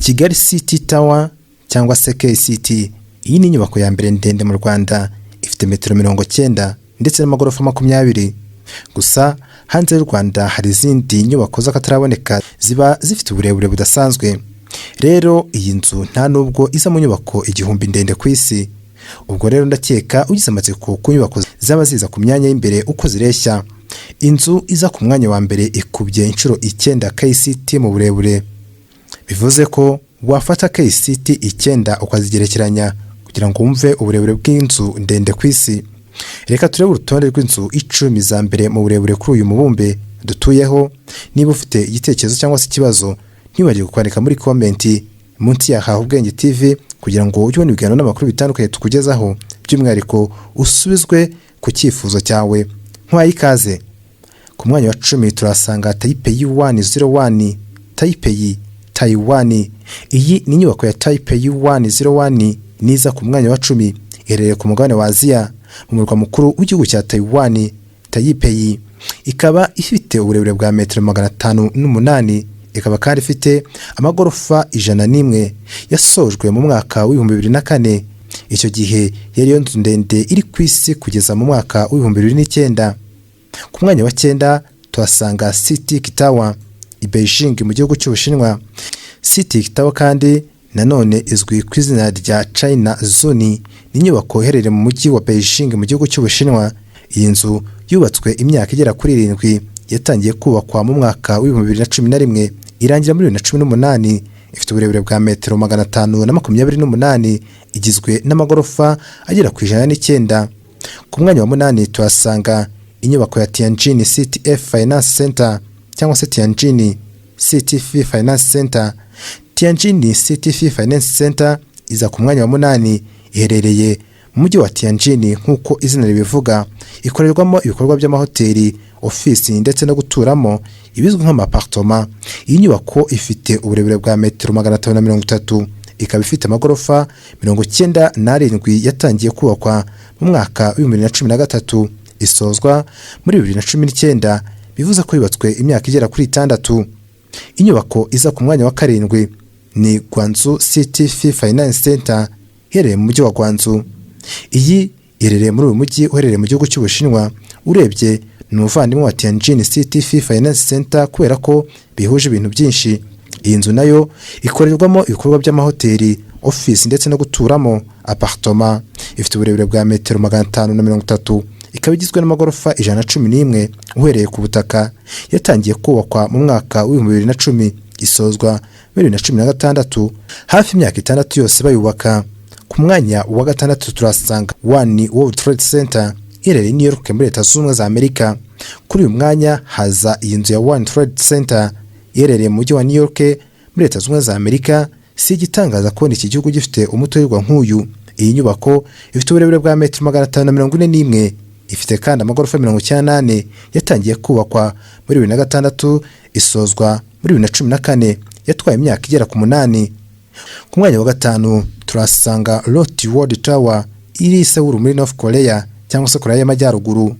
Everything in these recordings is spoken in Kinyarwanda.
Kigali City Tower cyangwa se KCT. Iyi ni inyubako ya mbere ndende mu Rwanda, ifite metero 90 ndetse n'amagorofa 20. Gusa hanze y'u Rwanda hari izindi nyubako z'akataraboneka ziba zifite uburebure budasanzwe. Rero iyi nzu nta nubwo iza mu nyubako 1000 ndende ku isi. Ubwo rero ndakeka ugize amatsiko ku nyubako zaba ziza ku myanya y'imbere uko zireshya. Inzu iza ku mwanya wa mbere ikubye inshuro 9 KCT mu burebure, bivuze ko wafata KCT 9 ukazigerekeranya kugira ngo wumve uburebure bw'inzu ndende ku isi. Reka turebe urutonde rw'inzu 10 za mbere mu burebure kuri uyu mubumbe dutuyeho. Niba ufite igitekerezo cyangwa se ikibazo, ntiwibagirwe kwandika muri comment munsi ya Haha Ubwenge TV, kugira ngo ujye ubona ibiganiro n'amakuru bitandukanye tukugezaho, by'umwihariko usubizwe ku cyifuzo cyawe. Nkwaye ikaze. Ku mwanya wa 10 turahasanga Taipei 101, Taipei, Taiwan. Iyi ni inyubako ya Taipei 101 niza ku mwanya wa 10, iherereye ku mugabane wa Aziya mu murwa mukuru w'igihugu cya Taiwan, Taipei. Ikaba ifite uburebure bwa metero 508, ikaba kandi ifite amagorofa 101. Yasojwe mu mwaka wa 2004. Icyo gihe yari yo nzu ndende iri ku isi kugeza mu mwaka wa 2009. Ku mwanya wa 9 tuhasanga CITIC Tower i Beijing mu gihugu cy'Ubushinwa. CITIC Tower kandi nanone izwi ku izina rya China Zone, ni inyubako iherereye mu mujyi wa Beijing mu gihugu cy'Ubushinwa. Iyi nzu yubatswe imyaka igera kuri 7, yatangiye kubakwa mu mwaka wa 2011, irangira muri 2018. Ifite uburebure bwa metero 528, igizwe n'amagorofa agera ku 109. Ku mwanya wa 8 tuhasanga inyubako ya Tianjin CTF Finance Center cyangwa se Tianjin CTF Finance Center. Tianjin CTF Finance Center iza ku mwanya wa 8, iherereye mu mujyi wa Tianjin nk'uko izina ribivuga. Ikorerwamo ibikorwa by'amahoteli, ofisi ndetse no guturamo, ibizwi nk'ama appartement. Iyi nyubako ifite uburebure bwa metero 530, ikaba ifite amagorofa 97. Yatangiye kubakwa mu mwaka wa 2013, isozwa muri 2019, bivuze ko yubatswe imyaka igera kuri 6. Inyubako iza ku mwanya wa 7 ni Guangzhou CTF Finance Center iherereye mu mujyi wa Guangzhou. Iyi iherereye muri uyu mujyi uherereye mu gihugu cy'Ubushinwa. Urebye ni umuvandimwe wa Tianjin CTF Finance Center kubera ko bihuje ibintu byinshi. Iyi nzu nayo ikorerwamo ibikorwa by'amahoteli, ofisi ndetse no guturamo, appartement. Ifite uburebure bwa metero 530, ikaba igizwe n'amagorofa 111 uhereye ku butaka. Yatangiye kubakwa mu mwaka wa 2010, isozwa muri 2016, hafi imyaka 6 yose bayubaka. Ku mwanya wa 6 turasanga One World Trade Center iherereye i New York muri Leta Zunze Ubumwe za Amerika. Kuri uyu mwanya haza iyi nzu ya One Trade Center iherereye mu mujyi wa New York muri Leta Zunze Ubumwe za Amerika. Si igitangaza kubona iki gihugu gifite umuturirwa nk'uyu. Iyi nyubako ifite uburebure bwa metero 541, ifite kandi amagorofa 94. Yatangiye kubakwa muri 2006, isozwa muri 2014, yatwaye imyaka igera ku 8. Ku mwanya wa 5 turasanga Lotte World Tower iri i Seoul muri North Korea cyangwa se Korea y'Amajyaruguru.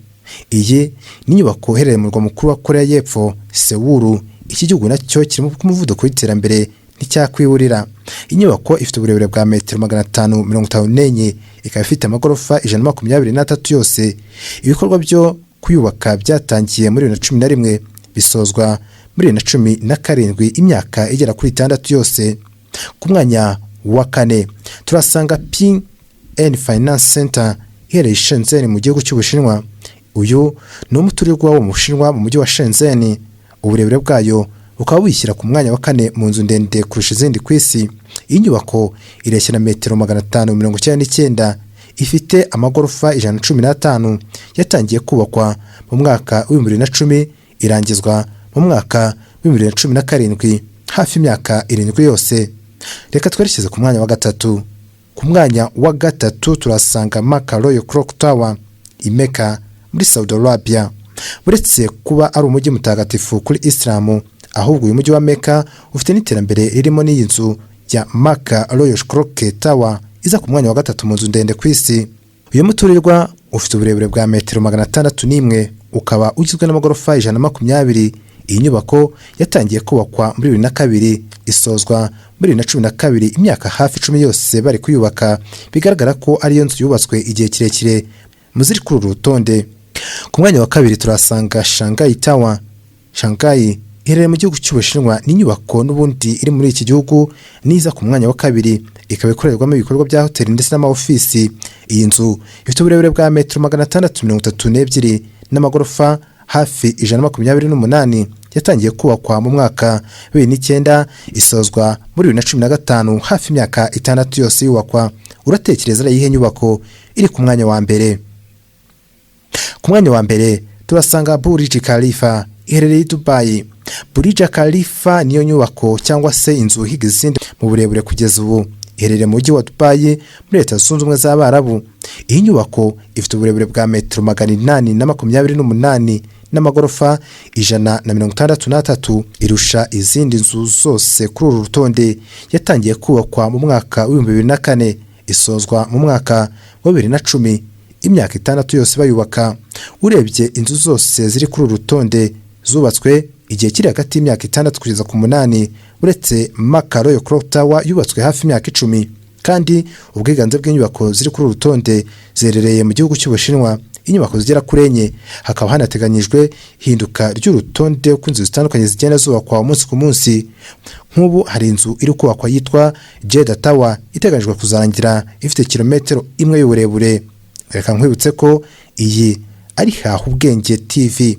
Iyi ni inyubako iherereye mu murwa mukuru wa Korea y'Epfo, Seoul. Iki gihugu nacyo kiri ku muvuduko w'iterambere, nticyakwiburira. Inyubako ifite uburebure bwa metero 554, ikaba ifite amagorofa 123 yose. Ibikorwa byo kuyubaka byatangiye muri 2011, bisozwa muri 2017, imyaka igera kuri 6 yose. Ku mwanya wa 4 turasanga Ping An Finance Center iherereye i Shenzhen mu gihugu cy'Ubushinwa. Uyu ni umuturirwa wo mu Bushinwa mu mujyi wa Shenzhen. Uburebure bwayo bukaba buyishyira ku mwanya wa 4 mu nzu ndende kurusha izindi ku isi. Iyi nyubako ireshya na metero 599, ifite amagorofa 115. Yatangiye kubakwa mu mwaka wa 2010, irangizwa mu mwaka wa 2017, hafi imyaka 7 yose. Reka twerekeze ku mwanya wa 3. Ku mwanya wa 3 turasanga Mecca Royal Clock Tower i Mecca muri Saudi Arabia. Uretse kuba ari umujyi mutagatifu kuri Isilamu, ahubwo uyu mujyi wa Mecca ufite n'iterambere ririmo n'iyi nzu ya Mecca Royal Clock Tower iza ku mwanya wa 3 mu nzu ndende ku isi. Uyu muturirwa ufite uburebure bwa metero 601, ukaba ugizwe n'amagorofa 120. Iyi nyubako yatangiye kubakwa muri 2002. isozwa muri 2012, imyaka hafi 10 yose bari kuyubaka. Bigaragara ko ariyo nzu yubatswe igihe kirekire mu ziri kuri uru rutonde. Ku mwanya wa kabiri turasanga Shanghai Tower. Shanghai iherereye mu gihugu cy'Ubushinwa. Ni inyubako n'ubundi iri muri iki gihugu niza ku mwanya wa kabiri, ikaba ikorerwamo ibikorwa bya hoteli ndetse n'amaofisi. Iyi nzu ifite uburebure bwa metero 632 n'amagorofa hafi 128. Yatangiye kubakwa mu mwaka 2009, isozwa muri 2015, hafi imyaka 6 yose yubakwa. Uratekereza ari iyihe nyubako iri ku mwanya wa mbere? Ku mwanya wa mbere turasanga Burj Khalifa iherereye i Dubai. Burj Khalifa niyo nyubako cyangwa se inzu ihiga izindi mu burebure kugeza ubu. Iherereye mu mujyi wa Dubai muri Leta Zunze Ubumwe z'Abarabu. Iyi nyubako ifite uburebure bwa metero 828 n'amagorofa 163. Irusha izindi nzu zose kuri uru rutonde. Yatangiye kubakwa mu mwaka wa 2004, isozwa mu mwaka wa 2010, imyaka 6 yose bayubaka. Urebye inzu zose ziri kuri uru rutonde zubatswe igihe kiri hagati y'imyaka 6 kugeza ku 8, uretse Mecca Royal Clock Tower yubatswe hafi imyaka 10. Kandi ubwiganze bw'inyubako ziri kuri uru rutonde ziherereye mu gihugu cy'Ubushinwa, inyubako zigera kuri enye. Hakaba hanateganyijwe ihinduka ry'urutonde uko inzu zitandukanye zigenda zubakwa umunsi ku munsi. Nk'ubu hari inzu iri kubakwa yitwa Jeddah Tower, iteganyijwe kuzarangira ifite kilometero 1 y'uburebure. Reka nkwibutse ko iyi ari Haha Ubwenge TV.